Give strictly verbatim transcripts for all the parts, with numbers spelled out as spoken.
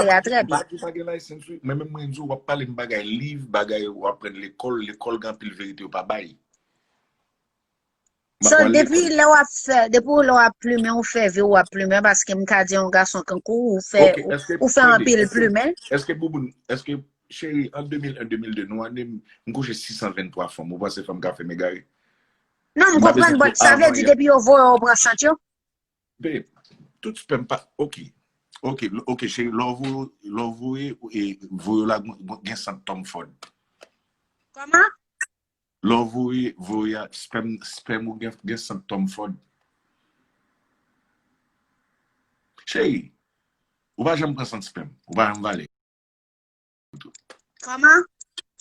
a trè byen. Badi pa gen license, wi. Mwen menm mwen di w, w ap pale m bagay liv, bagay w aprann lekòl, lekòl gen anpil verite yo pa bay. M ap So, pran depi lekòl. Lè w ap fè, depi lè w ap plimen, ou fè vi w ap plimen, paske m ka di yon gason kankou, ou fè, Ok, ou, èske, ou fè tande, anpil èske, plimen. Èske bouboun, èske, cheri, an de mil en, de mil de, nou ane, m, m kouche sis san venntwa fanm, ou panse fanm ka fè m egare? Non, m M pa bezwen konprann, but sa vle di depi yo voye w pran sant yo? Babe, tout spèm pa, ok. Ok, l- ok, cheri, lè w voye, lè w voye, e, voye w la, gen, gen sant Tom Ford. Kòman? Lè w voye, voye a, spèm, spèm ou gen, gen sant Tom Ford. Cheri, ou pa janm pran sant spèm. Ou pa janm vale. Kòman?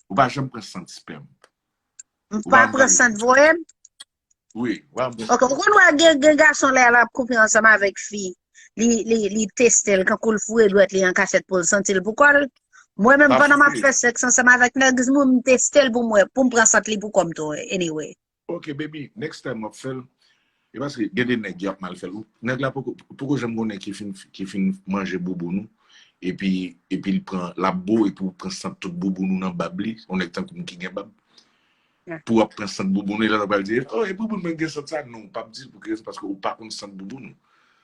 Ou pa janm pran sant spèm. M Ou pa pa pran pran sant voye m? Wi, ou pa pran Ok, ou konn wè gen, gen gason lè l ap koupe ansanm avèk fi. Li, li, li teste l, kankou l foure dwèt li an kachèt pou l santi l pou kò l. Mwen menm, Sa pandan m ap fè sèks ansanm avèk nèg, m teste l pou m wè, pou m pran sant li pou kò m tou, anyway. Ok, baby, next time w ap fè l. E paske gen de nèg y ap mal fè l. Nèg la poko, poko janm gon nèg ki fin, ki fin manje bouboun ou. Epi, epi l pran, l ap bo, epi w pran sant tout bouboun ou nan bab li. Yon nèg tankou m ki gen bab. Pou w ap pran sant bouboun ou, e lè l ap pral di, oh, e bouboun mwen gen sant sa. Non, w p ap di l pou ki rezon, paske ou pa konn sant bouboun ou.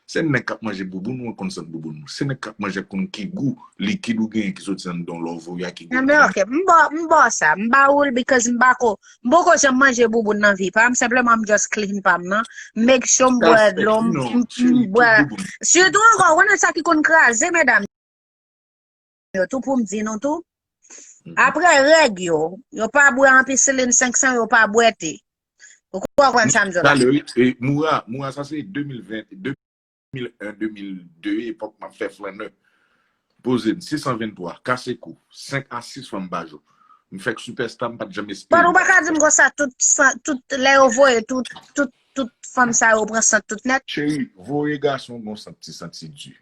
Se nèg k ap manje bouboun ou konn sant bouboun ou. Se nèg k ap manje konn ki gou likid ou genyen ki soti anndan w lè w voye a ki gou Nan men, ok, m ba, m ba w sa, m ba ou l because m pa ko, m poko janm manje bouboun nan vi pa m, senpleman m just clean pa m nan, m make sure m bwè dlo, m, m, m bwè, sitou ankò, ou konnen sa ki konn kraze medam yo tou pou m di nou tou, apre règ yo, yo pa bwè anpisilin senk san, yo pa bwè te. Ou konprann sa m di w la? Talè, wi, e Moura, Moura, sa se de mil ven, de mil en, de mil de, epòk m ap fè flannè. Poze m, sis san venntwa, kase kou, senk a sis fanm pa jou. M fèk sipèsta, m pa t janm espere. Bon, ou pa ka di m konsa, tout, san- tout, lè yo voye, tout, tout, tout fanm sa yo pran sant tout nèt. Cheri, voye gason gon sant ti santi di.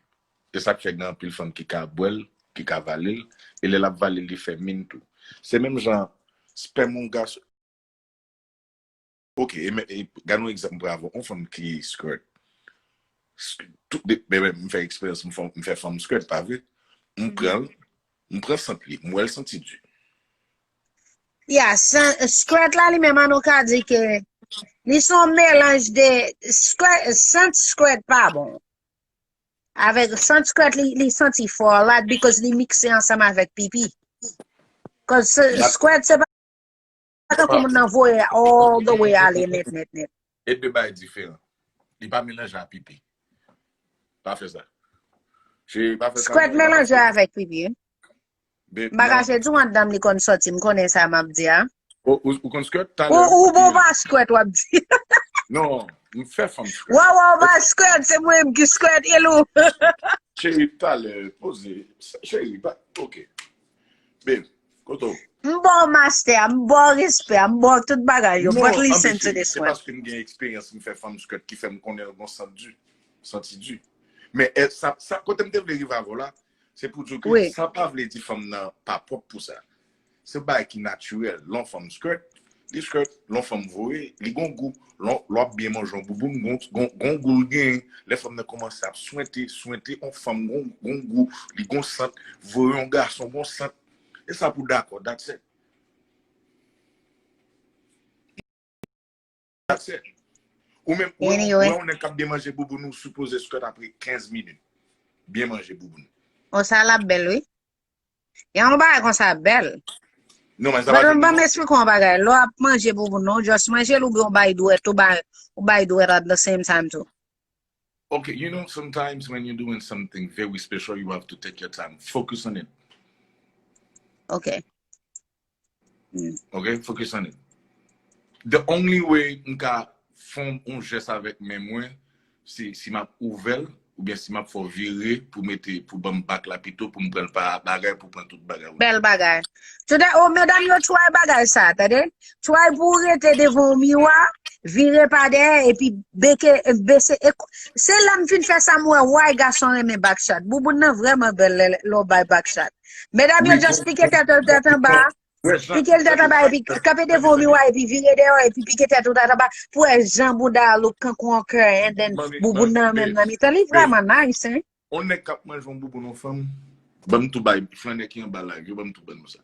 E sa k fè gen anpil fanm ki ka bwè l, ki ka vale l, e lè l ap vale l, li fè min tou. Se menm jan, spèm yon gason, Ok, e, men- e, gade yon egzanp m pran avè w, yon fanm ki skirt. Sk- Tout de, men, men, m fè eksperyans, m fè, m fè fanm skirt, pa vre? M pran l, m pran sant li, m wè l santi di. Ya, san- skirt la li menm, an nou ka di ke li se yon melanj de skirt, sant skirt pa bon. Avèk sant skirt li, li santi fò a lot because li mikse ansanm avèk pipi. Cause se- skirt se pa tankou moun nan voye all the way ale nèt, nèt, nèt. E de bagay diferan. Li pa melanje a pipi. Pa fè sa. Cheri, pa fè sa. Skirt melanje avèk pipi, wi. M pa kache di w anndan m li konn sòti, m konnen sa m ap di a. Ou, ou, ou konn skirt? Talè, ou, ou bon pa skirt w ap di. Non, m fè fanm skirt. Wè, wè, ou pa skirt, se mwen menm ki skirt, e lou. Cheri, talè, poze. Cheri, pa, ok. Babe, kote w? M ba w master, m ba w respè, m ba w tout bagay yo, but listen to this one. Non, anpil cheri, se paske m gen eksperyans, m fè fanm skirt ki fè m konnen l gon sant di, santi di. Men, e, sa, sa, kote m te vle rive avè w la, se pou di w ke sa pa vle di fanm nan pa pwòp pou sa. Se yon bagay ki natirèl. Lè yon fanm skirt, li skirt, lè yon fanm voye, li gon gou. Lè w ap byen manje yon bouboun, gon, gon, gon gou l genyen. Lè fanm nan kòmanse ap swente, swente yon fanm, gon, gon gou, li gon sant, voye yon gason, gon sant. E sa pou dakò, that's it. That's it. Ou menm, ou wè, ou wè yon nèg k ap byen manje bouboun, ou sipoze skirt apre kenz minit. Byen manje bouboun. O, sa l ap bèl, wi. Yon bagay konsa bèl. Non, men sa pa But, ban m eksplike w yon bagay. Lè w ap manje bouboun nan, ou just manje l oubyen ou bay dwèt, ou bay, ou bay dwèt at the same time too. Okay, you know, sometimes when you're doing something very special, you have to take your time. Focus on it. Okay. Okay, focus on it. The only way m ka fè yon jès avèk men mwen, se si m ap ouvè l, oubyen si m ap fè w vire pou mete, pou ban m bak la pito, pou m pran l pa bagay, pou pran tout bagay. Bèl bagay. Tande, o, medam yo, try bagay sa, tande. Try pou w rete devan yon miwa, vire pa dèyè, epi beke, bese, e, se lè m fin fè sa, m wè, why gason renmen back shot. Bouboun nan vrèman bèl lè, lè w bay back shot. Medam yo, just pike tèt yo, tèt anba, pike l tèt anba, epi kanpe devan yon miwa, epi vire dèyè, epi pike tèt ou tèt anba, pou wè jan bouda a look kankou yon kè, and then bouboun nan menm nan mitan. Li vrèman nice, hein? On nèg k ap manje yon bouboun yon fanm, Ban m tou bay, flannè ki anba live yo, ban m tou ban nou sa.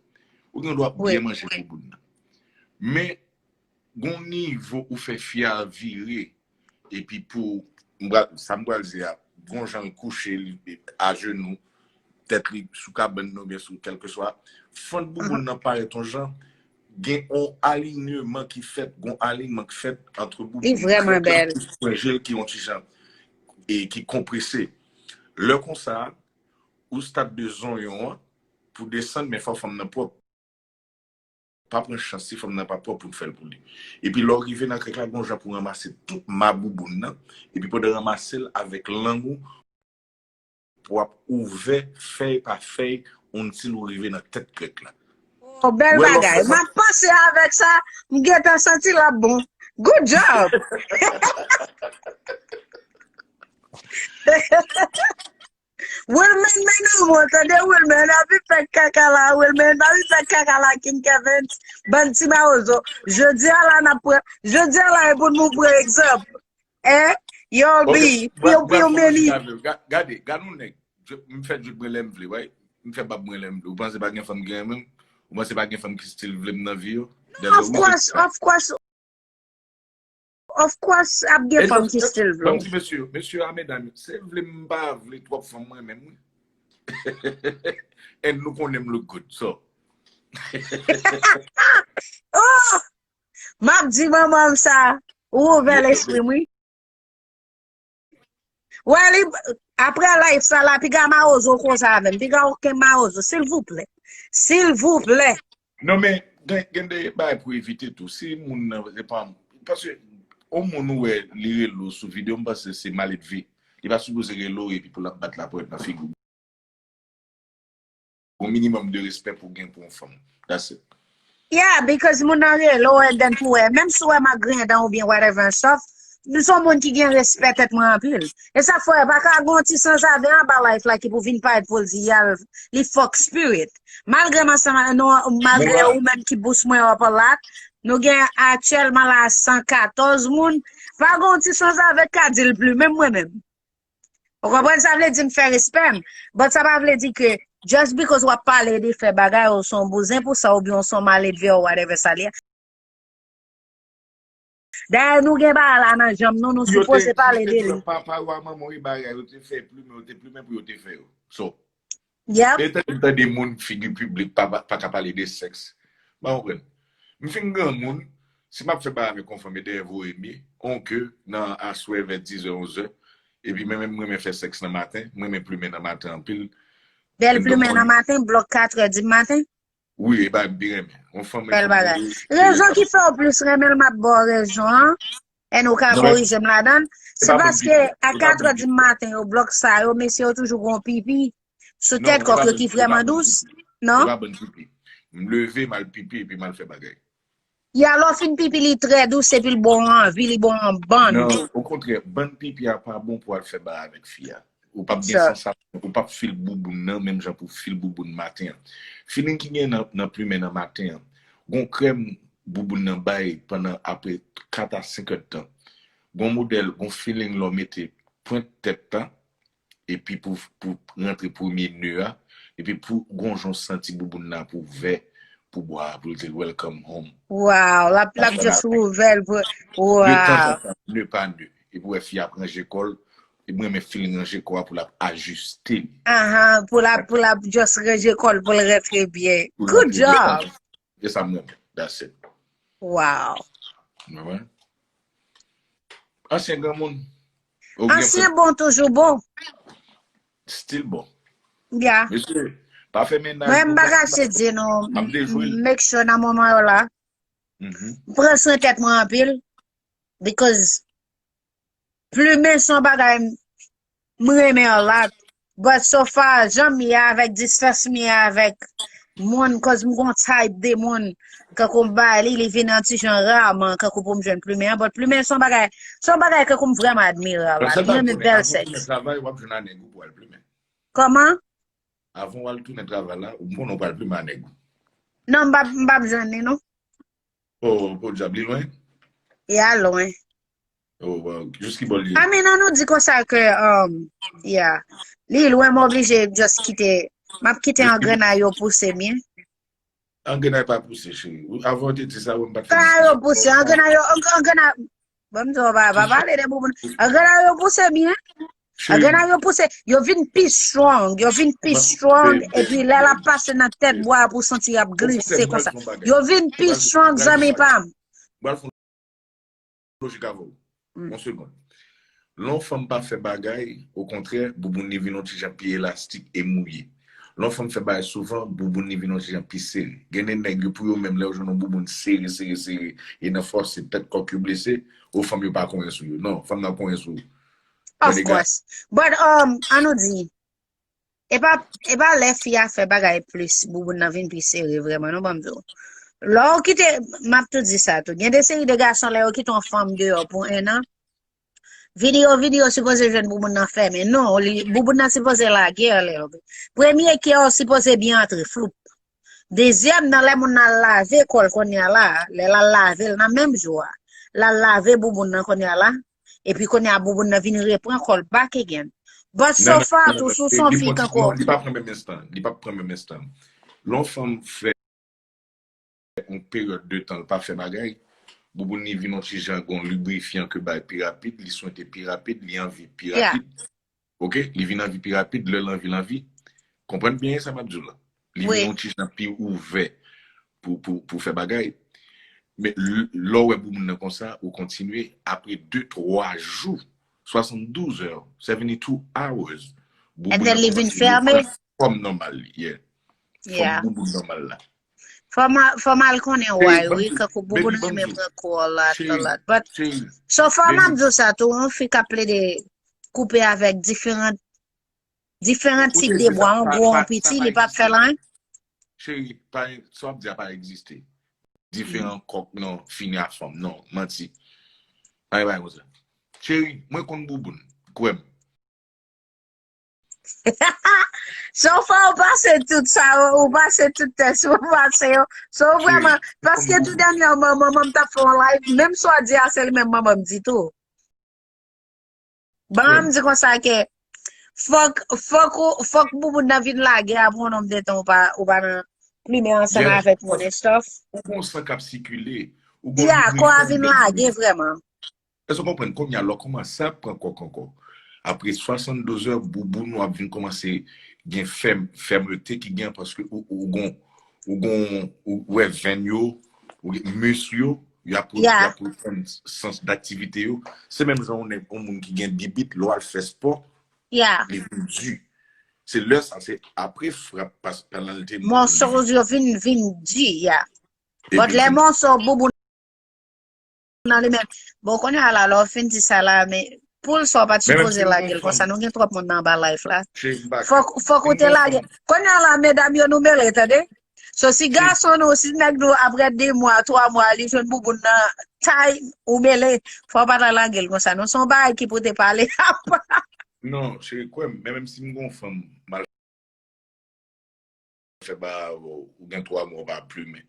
Ou gen dwa byen manje bouboun nan. Men, gon nivo ou fè fi a vire, epi pou, m pral- sa m pral di a, gon jan l kouche, li ajenou, tèt li sou kabann nan, oubyen sou kèlkeswa, fant bouboun nan parèt yon jan, gen yon alinyeman ki fèt, gon alinyeman ki fèt ant bouboun nan, krèk la plis pwen je l ki yon ti jan, e ki konprese. Lè konsa, ou start de zonyon an pou desann, men fò fanm nan pwòp. Pa pran chans si fanm nan pa pwòp pou n fè l pou li. Epi lè w rive nan krèk la, gon jan pou w ranmase tout ma bouboun nan, epi pandan w ranmase l avèk lang ou, pou w ap ouvè fèy pa fèy, until ou rive nan tèt krèk la. Oh, bèl bagay. M ap panse avèk sa, m gentan santi l ap bon. Good job! Wilmène, men nou mwen, tande Wilmène, pa vin fè kaka la, Wilmène, pa vin fè kaka la, King Kevin, bann ti mawozo. Jodi a la, n ap pran, jodi a la, e pou nou pran egzanp. Hein? Yo, bi, yo, yo, meni. Gade, gade yon nèg, m fè djòb mwen lè m vle, right? M fè bab mwen lè m vle. Ou panse pa gen fanm ki renmen m? Ou panse pa gen fanm ki still vle m nan vi yo? Of course, of course. Of course, ap gen fanm ki still vle w. Ban m di mesye, mesye a medam, se vle m pa vle twòp fanm mwen menm wi. And nou konnen m look good, so. Oh! M ap di manman m sa, ou ouvè lespri m wi. Wè li, apre live sa la, piga mawozo koze avè m, piga okenn mawozo, silvouplè. Silvouplè. Non, men, gen, gen de bagay pou evite tou. Si moun nan, se pa, paske, yon moun ou wè, li rele w sou videyo, m panse se maledve. Li pa sipoze rele w epi pou l ap bat lapòt nan figi w. Gon minimòm de respè pou gen pou yon fanm. That's it. Yeah, because moun nan rele w, and then pou wè, menm si w wè m ak griyen dan oubyen whatever and stuff, nou se yon moun ki gen respè tèt mwen anpil. E sa fè, pa ka gon ti sanzave anba live la ki pou vin parèt pou l di y al, li fuck spirit. Malgre m ansanm, non, malgre ou menm ki boost mwen up a lot, nou gen aktyèlman la san katòz moun, pa gon ti sanzave k ka di l pli, menm mwen menm. Ou konprann sa vle di m fè respè m. But sa pa vle di ke just because w ap pale de fè bagay ou se yon bouzen pou sa oubyen ou se yon maledve ou whatever sa l ye. Dayè nou gen bagay la nan janm nou, nou sipoze pale de li. Papa w a manman w e bagay yo te fè plimen, yo te plimen pou yo te fè yo. So, Yep. E tande m tande moun figi piblik pa, pa, pa ka pale de sèks. Mwen konprann. M fin granmoun, si m ap fè bagay avèk yon fanm e dèyè voye m ye, on ke nan aswè vè dizè, onzè, epi mwen menm m renmen fè sèks nan maten, m renmen plimen nan maten anpil. Bèl plimen nan maten, blòk katrè di maten. Wi, e bagay m pi renmen. Yon fanm Bèl bagay. Rezon ki fè w plis renmen l, m ap ba w rezon an. And ou ka korije m ladan l. Se paske a katrè di maten yo, blòk sa yo, mesye yo toujou gon pipi sou tèt kòk yo ki vrèman dous. Non? M leve, m al pipi epi m al fè bagay. Ya, lè w fin pipi, li trè dous epi l ba w anvi, li ba w yon bann. Non, okontrè, bann pipi a pa bon pou al fè bagay avèk fi a. Ou p ap gen sansasyon, ou p ap feel bouboun nan menm jan pou feel bouboun maten an. Feeling ki gen nan, nan plimen nan maten an. Gon krèm bouboun nan bay pandan apre kat a senk èdtan. Gon modèl, gon feeling lè w mete pwent tèt la, epi pou, pou rantre premye ne a, epi pou gon jan w santi bouboun nan ap ouvè pou bwa a, pou l di l welcome home. Wow, l ap, l ap just ouvè l pou, wow. De tanzantan, ne pa ne. Epi w wè fi a ap ranje kò l, e mwen renmen feeling ranje kò a pou l ap ajiste li. Ahan, pou l ap, pou l ap just ranje kò l pou l rantre byen. Good job. E sa m renmen. That's it. Wow. Mwen. Ansyen granmoun. Ansyen bon, toujou bon. Still bon. Yeah. Mesye, pa fè mennaj. Mwen, m pa kache di nou, make sure nan moman yo la, m pran swen tèt mwen anpil. Because plimen se yon bagay m renmen a lot. But so far, jan m ye avèk distans m ye avèk moun, cause m gon type de moun, kankou m bay li, li vin yon ti jan raman, kankou pou m jwenn plimen an. But plimen se yon bagay, se yon bagay kankou m vrèman admire a lot. M renmen bèl sèks. Travay, w ap jwenn a nèg ou pou al plimen. Kòman? Avan w al tounen travay la, ou konnen w pral plimen a nèg ou. Non, m p ap, m p ap jwenn li, non. Oh, podyab, li lwen? Ya lwen. Oh, wow. Jis ki bò li ye? I mean, an nou di konsa ke, um, yeah. Li lwen, m oblije just kite, M ap kite angrenay yo pouse byen. Angrenay pa pouse, cheri. Avan w te di sa, ou m pa t Sa yo pouse, angrenay yo, ang- angrenay. Bon, m di w, pa pa pale de bouboun. Angrenay yo pouse byen. Angrenay yo pouse, yo vin pi strong, yo vin pi strong, epi lè l ap pase nan tèt bwa pou santi y ap glise konsa. Yo vin pi strong, zanmi pa m. Lojik avè w. Yon segonn. Lè yon fanm pa fè bagay, okontrè, bouboun li vin yon ti jan pi elastik e mouye. Lè yon fanm fè bagay souvan, bouboun li vin yon ti jan pi sere. Gen de nèg yo, pou yo menm, lè yo jwenn yon bouboun sere, sere, sere, e nan fòse tèt kòk yo blese, o fanm yo pa konyen sou yo. Non, fanm nan konyen sou ou. Of course. But, um, an nou di, e pa, e pa lè fi a fè bagay plis, bouboun nan vin pi sere vrèman, non, ban m di w. Lè w kite, m ap tou di sa tou. Gen de seri de gason, lè yo kite yon fanm deyò pou en an, vini yo, vini yo sipoze jwenn bouboun nan fèmen. Non, li, bouboun nan sipoze lage anlè l. Premye kè w sipoze byen antre, floup. Dezyèm nan, lè moun nan al lave kò l kounye a la, lè l al lave l nan menm jou a, l al lave bouboun nan kounye a la, epi kounye a bouboun nan vin repran kò l back again. But so far tou, si w se yon fi tankou. Li pa pran menm enstan. Li pa pran menm enstan. Lè yon fanm fè yon peryòd de tan l pa fè bagay, bouboun li vin yon ti jan gon librifyan ke bay pi rapid, li swente pi rapid, li anvi pi rapid. Oke, li vin anvi pi rapid, lè l anvi, l anvi. Konprann byen sa m ap di w la. Li vin yon ti jan pi ouvè pou, pou, pou fè bagay. Men lè w wè bouboun nan konsa, ou kontinye, apre de, twa jou, swasanndouz è, seventy two hours, bouboun nan kòmanse reprann fòm nòmal li. Yeah. Fòm bouboun nòmal la. Fò m al, fò m al konnen why, wi, kankou bouboun renmen pran kou a lot, a lot. But, so far m ap di w sa tou, yon fi k ap plede koupe avèk diferan, diferan tip de bwa, yon gwo, yon piti, li p ap fè l anyen. Cheri, pa, sa w ap di a pa egziste. Diferan kòk, non, fini a fanm, non, manti. Pa gen bagay konsa. Cheri, mwen konn bouboun, kwè m. So far ou pase tout sa, ou pase tout tès, ou pase yo. So vrèman, paske tou dènyèman, manman m t ap fè yon live, menm sa w di a, se li menm manman m di tou. Ban m di konsa ke fòk, fòk ou, fòk bouboun nan vin lage apre yon nonb de tan ou pa, ou pa nan plimen ansanm avèk moun and stuff. Ou gon san k ap sikile. Ou gon librifyan. Ya, kò a vin lage vrèman. Èske w konprann? Kounye a, lè w kòmanse ap pran kòk ankò, apre swasanndouz è, bouboun ou ap vin kòmanse gen fèm, fèmte ki gen paske ou, ou gon, ou gon, ou wè venn yo, ou gen mis yo, y ap, y ap reprann sans daktivite yo. Se menm jan yon nèg, yon moun ki gen bibit, lè w al fè spò, li vin di. Se lè sa, se apre frap, pas, penalite. Mòso yo vin, vin di, ya. But lè mòso bouboun nan li menm. Bon, kounye a la, lè w fin di sa la, men poul sa w pa t sipoze lage l konsa, nou gen twòp moun nan anba live la. Fòk, fòk ou te lage. Kounye a la, medam yo, nou mele, tande. So, si gason nou, si nèg nou, apre de mwa, twa mwa, li jwenn bouboun nan tay, ou mele, fò w pa ta lage l konsa. Non, se yon bagay ki pou te pale apa. Non, cheri, kwè m, men menm si m gon fanm, m al fè ba ou gen twa mwa w pa plimen.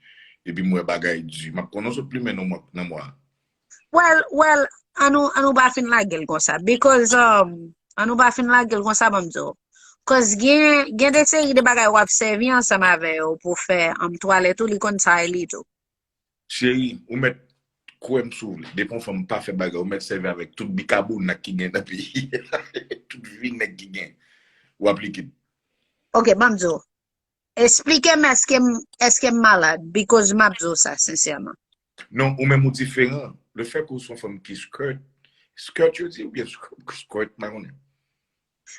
Epi m wè bagay di. M ap konnen w sot plimen nan mwa. Well, well, an nou, an nou pa fin lage l konsa. Because, um, an nou pa fin lage l konsa, ban m di w. Cause gen, gen de seri de bagay w ap sèvi ansanm avè yo pou fè, um, twalèt ou, li konn sa e li tou. Cheri, ou mèt kwè m si w vle. Depi yon fanm pa fè bagay, ou mèt sèvi avèk tout bikabonat ki gen nan peyi. Tout vinèg ki gen. Ou aplike l. Ok, ban m di w. Esplike m èske m, èske m malad, because m ap di w sa, sensèman. Non, ou menm ou diferan. Le fè ke ou se yon fanm ki skirt, skirt yo di, oubyen skirt, m pa konnen.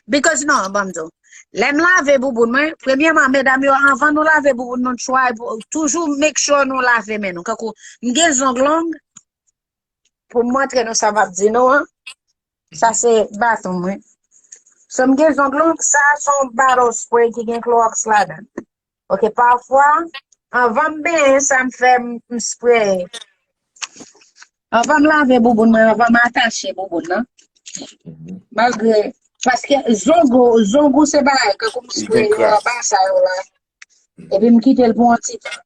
Because non, ban m di w. Lè m lave bouboun mwen, premyèman, medam yo, anvan nou lave bouboun nou, try pou, toujou make sure nou lave men nou. Kankou, m gen zong long, pou m montre nou sa m ap di nou an. Sa se baton mwen. So m gen zong long, sa se yon bottle spray ki gen klowòks ladan. Ok, pafwa, anvan m benyen, sa m fè, m, m spray. Anvan m lave bouboun mwen, anvan m atache bouboun nan. Malgre, paske zong ou, zong ou se bagay, kankou m spray yo anba sa yo la. Epi m kite l pou yon ti tan.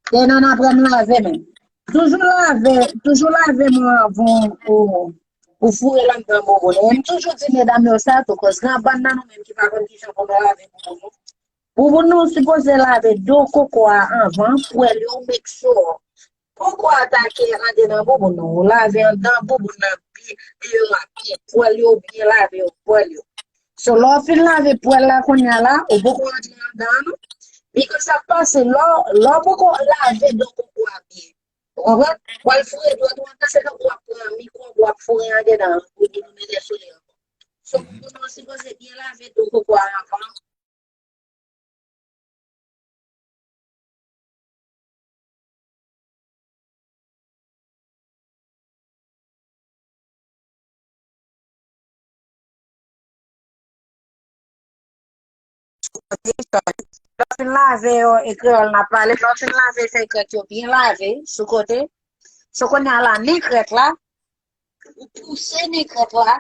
Denan apre m lave men. Toujou lave, toujou lave men anvan ou, Ou foure l anndan bouboun ou. E m toujou di medam yo sa tou, koz gen bann nan nou menm ki pa konn kijan pou nou lave bouboun nou. Bouboun nou sipoze lave do koko a anvan, pwèl yo, make sure. Koko a atake andedan bouboun nou. Ou lave anndan bouboun nan byen, deyò a byen, pwèl yo byen lave yo, pwèl yo. So, lè w fin lave pwèl la kounye a la, ou poko rantre anndan an non. Bikòs sa k pase, lè w, lè w poko lave do koko a byen, ou konprann? W al foure dwèt ou anndan, se tankou w ap pran mikwòb, w ap foure andedan an, pou nou mete sou li ankò. So, pou nou sipoze byen lave do koko a anvan. Lè w fin lave yo, e kreyòl n ap pale, lè w fin lave fèy krèk yo byen lave sou kote, so kounye a la, nen krèk la, ou pouse nen krèk la,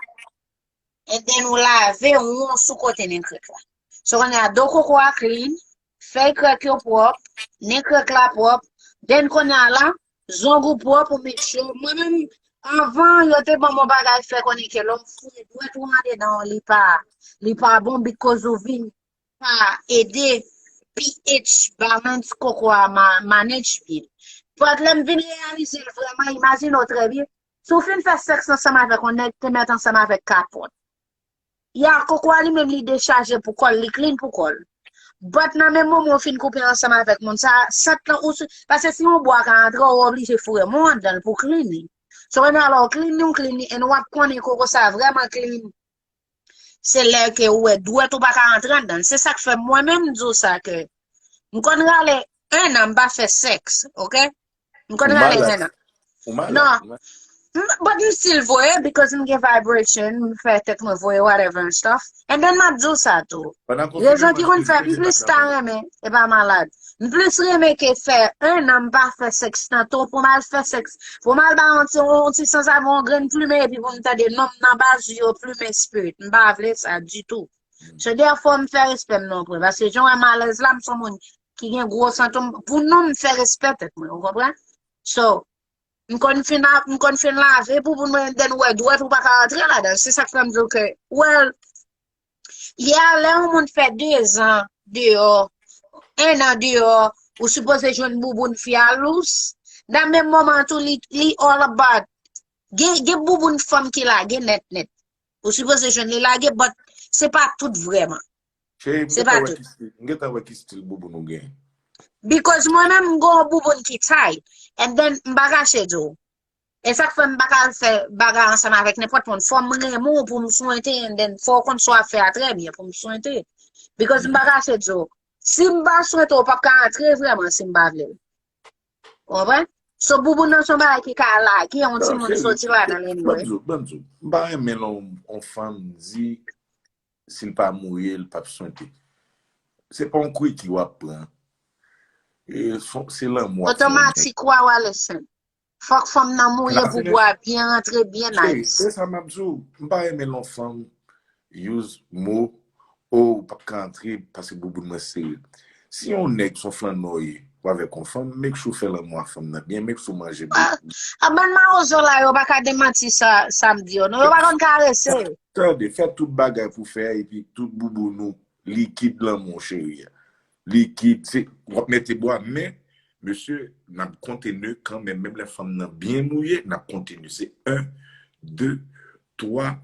and then ou lave won sou kote nen krèk la. So kounye a, do koko a clean, fèy krèk yo pwòp, nen krèk la pwòp, then kounye a la, zong ou pwòp, ou make sure. Mwen menm, anvan, yo te ban m yon bagay fè konnen ke lè w foure dwèt ou andedan, li pa, li pa bon, because ou vin pa ede pH balance koko a ma-, manage byen. But lè m vin reyalize l vrèman, imajine w trè byen, si w fin fè sèks ansanm avèk yon nèg, te mèt ansanm avèk kapòt. Ya, koko a li menm li dechaje pou kò l, li clean pou kò l. But nan menm moman w fin koupe ansanm avèk moun sa, sant lan ou sou, paske si yon bwa ka antre, ou oblije foure men w anndan l pou clean li. So, kounye a lè w clean li, ou clean li, and w ap konnen koko sa vrèman clean. Se lè ke ou wè dwèt ou pa ka antre anndan l. Se sa k fè mwen menm m di w sa ke m konn rale en an m pa fè sèks, oke? M konn rale en an. Ou malad. Non. M, but m still voye, because m gen vibration, m fè tèt mwen voye, whatever and stuff. And then m ap di w sa tou. Rezon ki konn fè m plis ta renmen, e pa malad. M plis renmen ke fè en an m pa fè sèks tanto pou m al fè sèks. Pou m al ba yon ti, yon ti sanzav, yon grenn plimen, epi pou m tande nonm nan baz yo plimen spirit. M pa vle sa ditou. So, therefore, m fè respè m nan pwen. Paske jan w wè m alèz la, m se yon moun ki gen gwo santi m. Pou nou, m fè respè tèt mwen, ou konprann? So, m konn fin, m konn fin lave pou, pou mwen, then ou wè dwèt ou pa ka rantre ladan l. Se sa k fè m di w ke, well, yeah, lè yon moun fè dezan deyò, en an deyò, ou sipoze jwenn bouboun fi a lous. Nan menm moman tou, li, li all about. Gen, gen bouboun fanm ki lage nèt nèt. Ou sipoze jwenn li lage, but se pa tout vrèman. Cheri, m gentan wè ki stil, m gentan wè ki stil bouboun ou gen. Because mwen menm, m gen yon bouboun ki tight. And then, m pa kache di w. E sa k fè m pa ka al fè bagay ansanm avèk nenpòt moun. Fò m renmen w pou m swente, and then fò w konn sa w ap fè a trè byen pou m swente. Because m pa kache di w. Si m pa swente w, w p ap ka antre vrèman si m pa vle w. Ou konprann? So, bouboun nan se yon bagay ki ka lage yon timoun soti ladan l anyway. Ban m di w, ban m di w, m pa renmen lè yon, yon fanm di si l pa mouye, l p ap swente. Se pa yon kwiki w ap pran. E, se lanmou w ap fè. Otomatik, wa, wa, listen. Fòk fanm nan mouye pou bwa byen rantre, byen nice. Se sa m ap di w. M pa renmen lè yon fanm use mo, oh, ou p ap ka antre paske bouboun mwen sere. Si yon nèg se yon flannè w ye, ou avèk yon fanm, make sure w fè lanmou a fanm nan byen, make sure w manje byen. A bann mawozo la, yo pa ka demanti sa, sa m di yo. Non, yo pa konn karese. Tande, fè tout bagay pou fè, epi tout bouboun ou likid lanmou cheri a. Likid, se, w ap mete bwa, men, mesye, n ap kontinye kanmenm, menm lè fanm nan byen mouye, n ap kontinye. Se en, de, twa,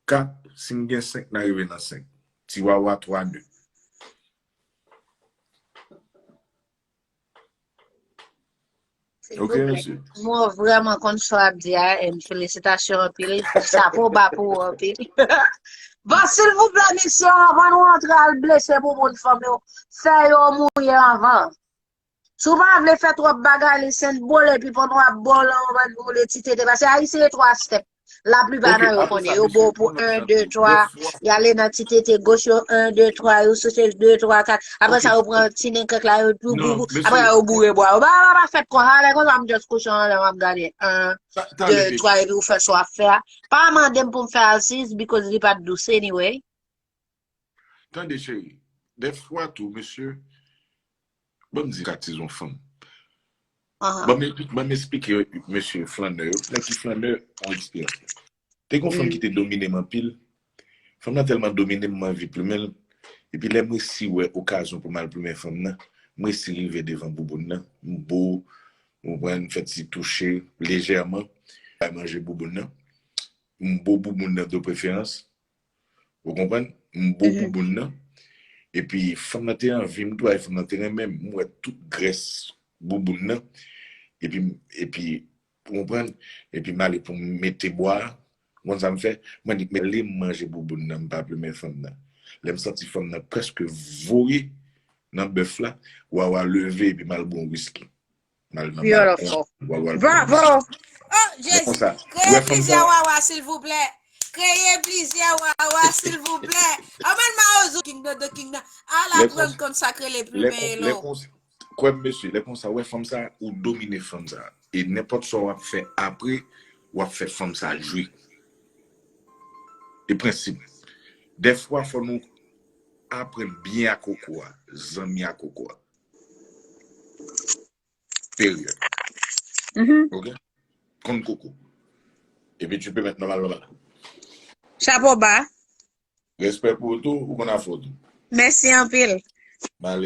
kat, si n gen senk, n a rive nan senk. Tiwawa twa ne. Ok, mesye. Mwen vrèman konn sa w ap di a, and felisitasyon anpil. Chapo ba pou ou anpil. Bon, silvouplè, mesye, anvan nou antre al blese pou moun fanm yo, fè yo mouye anvan. Si w pa vle fè twòp bagay, li senbole, epi pandan w ap bòle, w ap bòle ti tete. Paske Ayisyen gen twa step. Laplipa nan yo konnen. Yo bon pou en, de, twa. Y ale nan ti tete goch yo, en, de, twa. Yo souse de, twa, kat. Apre sa, yo pran ti nen kèk la, yo pou, pou, pou. Apre, yo boure bwa yo. Ba, ba, ba fèt konsa. Lè konsa, m just kouche anlè, m ap gade. En, de, twa, epi ou fè sa w ap fè a. Pa mande m pou m fè aziz, because li pa t dous anyway. Tande, cheri. Dèfwa tou, mesye, ban m di katiz yon fanm. Ban m, ban m esplike mesye flannè yo. Nèg ki flannè, yon eksperyans. Te gen yon fanm ki te domine m anpil. Fanm nan tèlman domine m, m anvi plimen l. Epi lè m resi wè okazyon pou m al plimen fanm nan, m resi rive devan bouboun nan. M bo, ou konprann, m fè ti touche lejèman. Bay manje bouboun nan. M bo bouboun nan de preferans. Ou konprann? M bo bouboun nan. Epi fanm nan te anvi m tou, ay fanm nan te renmen m. M wè tout grès bouboun nan. Epi, epi, ou konprann? Epi m ale pou m mete bwa. Ou konn sa m fè? Mwen di, "Men, ale m manje bouboun nan, m pa plimen fanm nan." Lè m santi fanm nan prèske voye nan bèf la, Wawa leve epi m al bwè yon wiski. M al nan balkon, Wawa al bwè yon wiski. Oh, Jezi! Kreye plizyè Wawa, silvouplè! Kreye plizyè Wawa, silvouplè! Anmèn mawozo King Dodo King nan. Ala grann konn sa k rele plimen elon. Kwè m, mesye, lè konsa, wè fanm sa, ou domine fanm sa. E nenpòt sa w ap fè apre, w ap fè fanm sa jwi. E prensip. Dèfwa, fò nou aprann byen ak koko a, zanmi ak koko a. Peryòd. Ok? Konn koko. Epi tu peux maintenant mal. Chapo ba. Respè pou ou tou, ou konn afè w tou. Mèsi anpil. M ale.